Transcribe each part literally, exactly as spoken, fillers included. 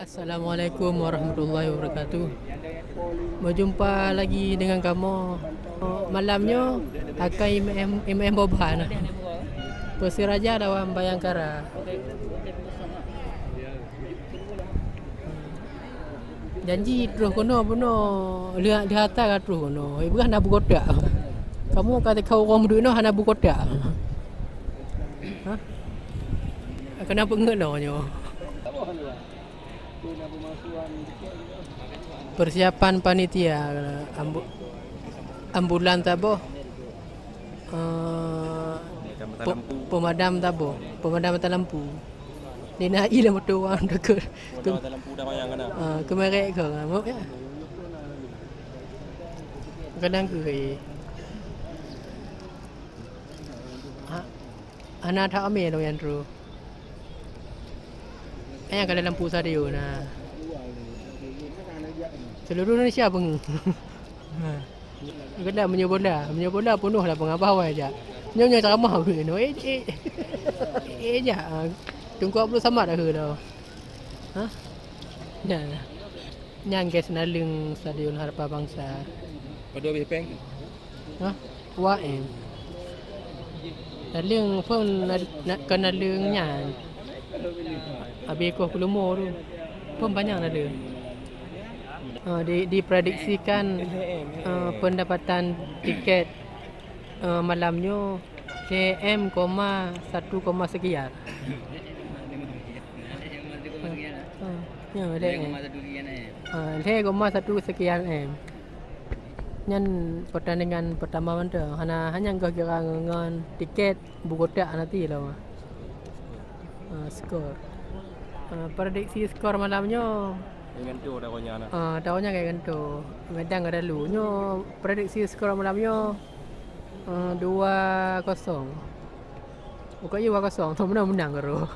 Assalamualaikum warahmatullahi wabarakatuh. Berjumpa lagi dengan kamu. Malam nyoe akan M M, M M Boba nah. Persiraja lawan Bayangkara. Janji troh keunoe bunoe, lheueh, lheueh atra ka troh keunoe. Ibrah na bukotak. Kamu ka teuka ureueng meuduek inoe hana bukotak. Hah? Kena peungeut nyoe. Persiapan panitia, ambu-, ambulan taboh, eh, pe-, pemadam taboh, pemadam mata lampu. Ni na i lam moto wang dekat. Pemadam mata lampu dah mayang kana. Ah, keumerek keu, ah, mok ya. Kadang keu, eh. Ha, hana that amé lôn nyang troh. Nyang ka lam lampu stadion na. Seluruh Indonesia peungeuh. Ha. Kadang meunyoe bola, meunyoe bola peunoh lapangan bawah jak. Nyoe, nyoe ceramah keunoe. Eh, eh. Eh, jak. Ha. Teungku Abdul Samad dah keunoe. Ha? Nyan. Nyan guys, naleueng Stadion Harapan Bangsa. Padub habéh péng? Hah? Dua M. Naleueng phon na, na, kon naleueng nyan. Habéh koh keulumo tu. Phon panyang naleueng. Ah, di, diprediksikan, ah, pendapatan tiket, ah, malam nyoe lhèe M koma satu koma sekian. Ah, ah, ya, lhèe M. Ah, lhèe koma satu sekian M. Nyan pertandingan pertama mantong. Hana, hanya goh kira ngon, ngon tiket bukotak hana ti lom. Ah, skor. Ah, prediksi skor malam nyoe. Nyan tu taroh nyan. Ah, taroh nyan ka nyan tu. Medan ka dalu. Nyoe prediksi skor malam nyoe, ah, dua kosong. Bukan iya dua kosong, tu menang-menang karo.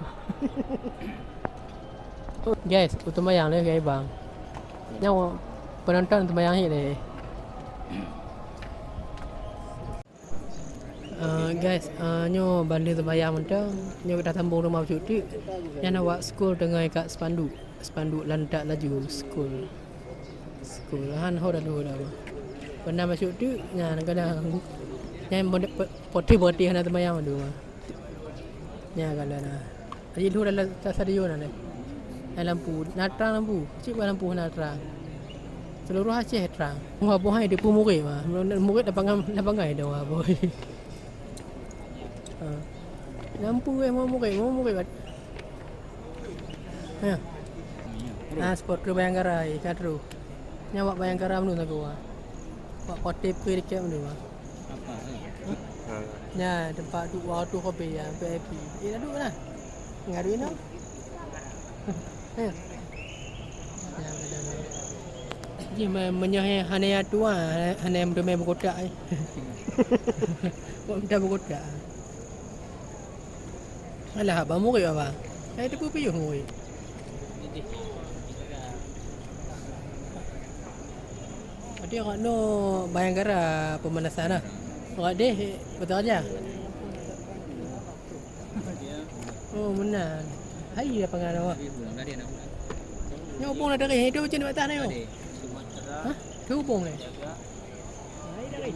Guys, u teumayang lé, guys, bang. Nyawa penonton teumayang hit lé. Ah, guys, ah, nyoe bandum teumayang mantong, nyoe dah sambung rumoh bacut teuk. Nyan awak sekolah teungoh ikat spanduk. Spanduk lantak laju, skul. Skul, han ho dah dua dah. Pernah masuk tu, nyan kadang, nyan pode-, pe-, pote-pote hana teumayang tu. Nyan kadang dah. Jadi dua dalam stadion dah. Ada lampu, na trang lampu. Cik bukan lampu na trang. Seluruh Aceh trang. Wah, boh hai depu murid mah. Murid lapangan, lapangan dah wah boh. Ha. Lampu eh, mau murid, mau murid. Ha. Ha, supporter Bayangkara, eh, ka troh. Nyan awak Bayangkara meunan sagoe. Awak khotib keu dikek meunan. Nya, teumpat tu, wah, tu kopi ya, V I P. Eh, dah duduk lah. Ngadui no. Ha. Nya, dah, dah. Ji, me-, meunyoe hana tua, hana, hana meuteumé bukotak, eh. Kok minta bukotak? Alah, haba murit, haba. Hai, teupeu piôh murit. Berarti awak nyoe Bayangkara pemanasan lah. Awak deh, betul aja. Oh, meunan. Hai, lapangan awak. Nyoe ubong dah dari, itu macam ni atas ni, oh. Hah? Ke ubong ni? Hai, dari.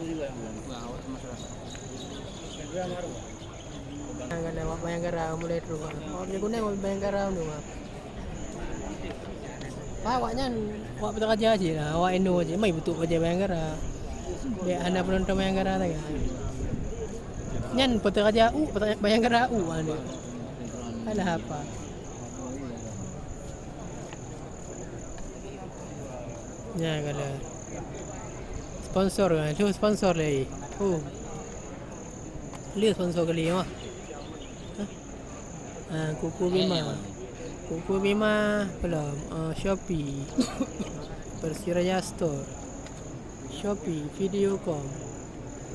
Bayangkara mulai terus. Oh, punya guna Bayangkara tu, Bang. Pak, awak nyan, awak peuteuka raja cit lah, awak Indo cit, mai beutôi raja Bayangkara. Dek hana penonton Bayangkara lagi. Nyan peuteuka raja u, peuteuka Bayangkara u, anu. Alah apa? Nyan kalau sponsor kan, tu sponsor lagi. Oh. Lé sponsor kali mah. Hah? Ah, Kuku Bima. Kuku Bima belum. Ah, Shopee. Persiraya Store. Shopee, Videocom.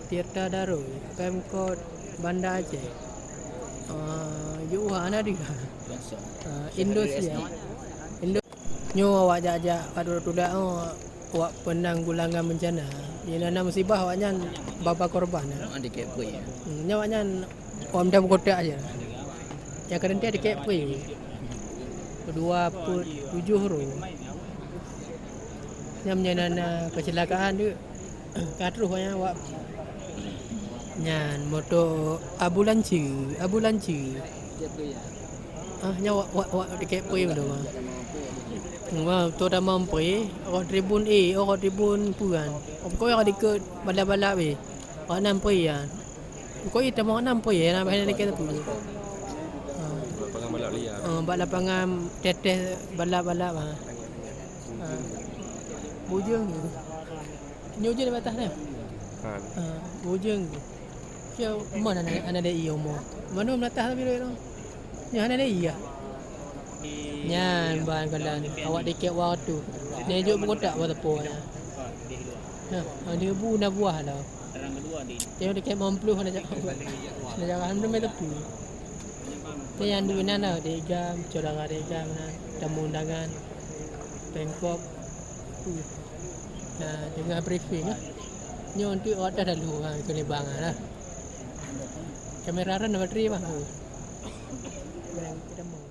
Tirta Darul, Pemkot Banda Aceh. Ah, Yuha Nadira. Ah, Indosiar. Indo- Nyoe awak jak-jak ka tulak-tulak, oh, awak penanggulangan bencana. Di na-na musibah awak nyan ba-ba korban, ya. Ada kek pui. Hmm, nyoe awak nyan awak minta bukotak aja. Yang kadang dia ada kek pui. Dua peuet tujoh ro. Nyan meunyo na, na keucilakaan tu, ka troh nyan awak. Nyan moto ambulans, ambulans. Ah, nyan wak, wak, wak tiket pré tu mah. Wah, terutama pré, awak tribun A, awak tribun peue kan. Pokoknya awak dikeue balap-balap weh. Awak nan pré kan. Pokoknya teuma awak nan pré, na bah tiket teupeu. Ah. Lapangan balap liar. Ah, bak lapangan teh-teh balap-balap ah. Ah. Bujeng tu. Nyoe je di atas ni. Ha. Ah, bujeng tu. Kira mana anak, anak D I umur? Mana meunatah tapi duit tu? Nyan anak D I ah. Nyan ban kalan awak tiket waktu. Nyan jok buku tak buat apa ya. Ha, ada bu na buah lah. Tengok tiket lima puluh nak cakap. Nak cakap alhamdulillah tapi. Ni yang duit nan lah, dega, saudara dega mana, tamu undangan, Pemkop. Ui. Nah, tengah briefing lah. Nyoe untuk awak dah lalu ha, kena bang lah. Kamera ran bateri bang. Ui. Barang kita mau.